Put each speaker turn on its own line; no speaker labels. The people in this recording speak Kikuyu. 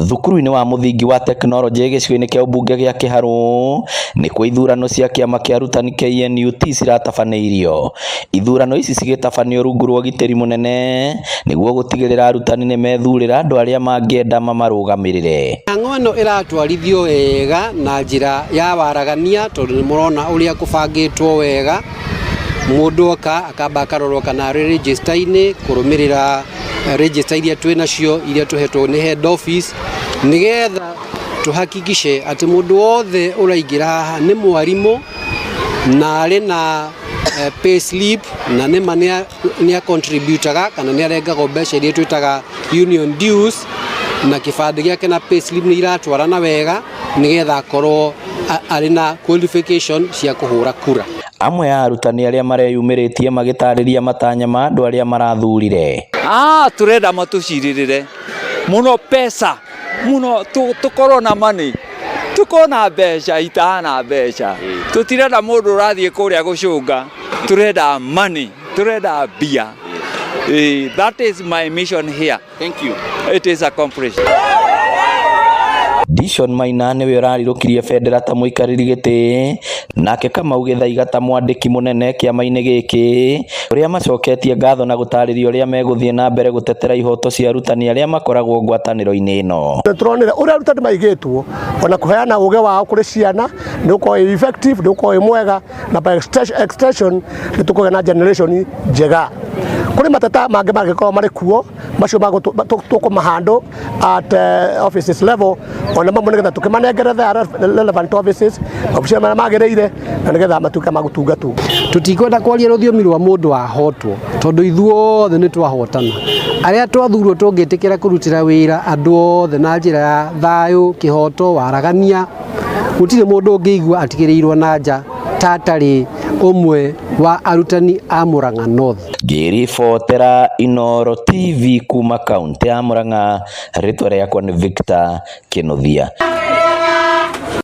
Thukuru-inĩ wa mũthingi wa tekinoronjĩ gĩcigo-inĩ kĩa ũmbunge gĩa Kĩharũ nĩkuo ithurano cia kĩama kĩa arutani KNUT ciratabanĩirio. Ithurano ici cigĩtabanio rungu rwa ũgitĩri mũnene nĩguo gũtigĩrĩra arutani nĩ methurĩra andũ arĩa mangĩenda mamarũgamĩrĩre.
Mĩhang'o ĩno ĩratwarithio wega na njĩra ya waragania tondũ nĩ mũrona ũrĩa kũbangĩtwo wega. Mũndũ oka akamba akarorwo kana arĩ register-inĩ kũrũmĩrĩra register iria twĩ nacio iria tũhetwo nĩ head office nĩgetha tũhakikishe atĩ mũndũ wothe ũraingĩra haha nĩ mwarimũ na arĩ na pay slip na nĩma nĩ acontributaga kana nĩ arengagwo mbeca iria twĩtaga union dues na kĩbandĩ gĩake na pay slip nĩ iratwarana wega nĩgetha akorwo arĩ na qualification cia kũhũra kura.
Amwe a arutani arĩa mareyumĩrĩtie magĩtarĩria matanya ma andũ arĩa marathurire.
Turenda matucirĩrĩre mũno pesa mũno tũkorwo na money, tukorwo na mbeca itahana mbeca. Tũtirenda mũndũ ũrathiĩ kũrĩa gũcũnga, turenda money, turenda mbia. That is my mission here.
Thank you.
It is accomplished.
Dishon Maina nĩwe ũrarirũkirie bendera ta mũikarĩri gĩtĩ, nake Kamau Gĩthaiga ta mwandĩki mũnene kĩama-inĩ gĩkĩ, ũrĩa macoketie ngatho na gũtarĩria ũrĩa megũthiĩ na mbere gũtetera ihoto cia arutani arĩa makoragwo ngwatanĩro-inĩ ĩno.
Tũronire ũrĩa arutani maigĩtwo ona kũheana ũgĩ wao kũrĩ ciana nĩ ũkorwo ĩ effective, nĩ ũkorwo ĩ mwega, na by extension nĩ tũkũgĩa na generation njega. Kũrĩ mateta mangĩ mangĩkorwo marĩ kuo, macio tũkũmahandle at offices level, ona mamwe nĩgetha tũkĩmanengere the relevant offices, obici marĩa magĩrĩire, na nĩgetha matuĩke ma gũtungatwo.
Tũtikwenda kwaria rũthiomi rwa mũndũ wahotwo tondũ ithuothe nĩ twahotana. Arĩa twathurwo tũngĩtĩkĩra kũrutĩra wĩra andũ othe na njĩra ya thayũ, kĩhoto, waragania, gũtirĩ mũndũ ũngĩigua atigĩrĩirwo na nja ta atarĩ ũmwe wa arutani a Murang'a North.
Ngĩribotera Inooro TV kuma kaunti ya Murang'a, rĩtwa rĩakwa nĩ Victor Kinuthia.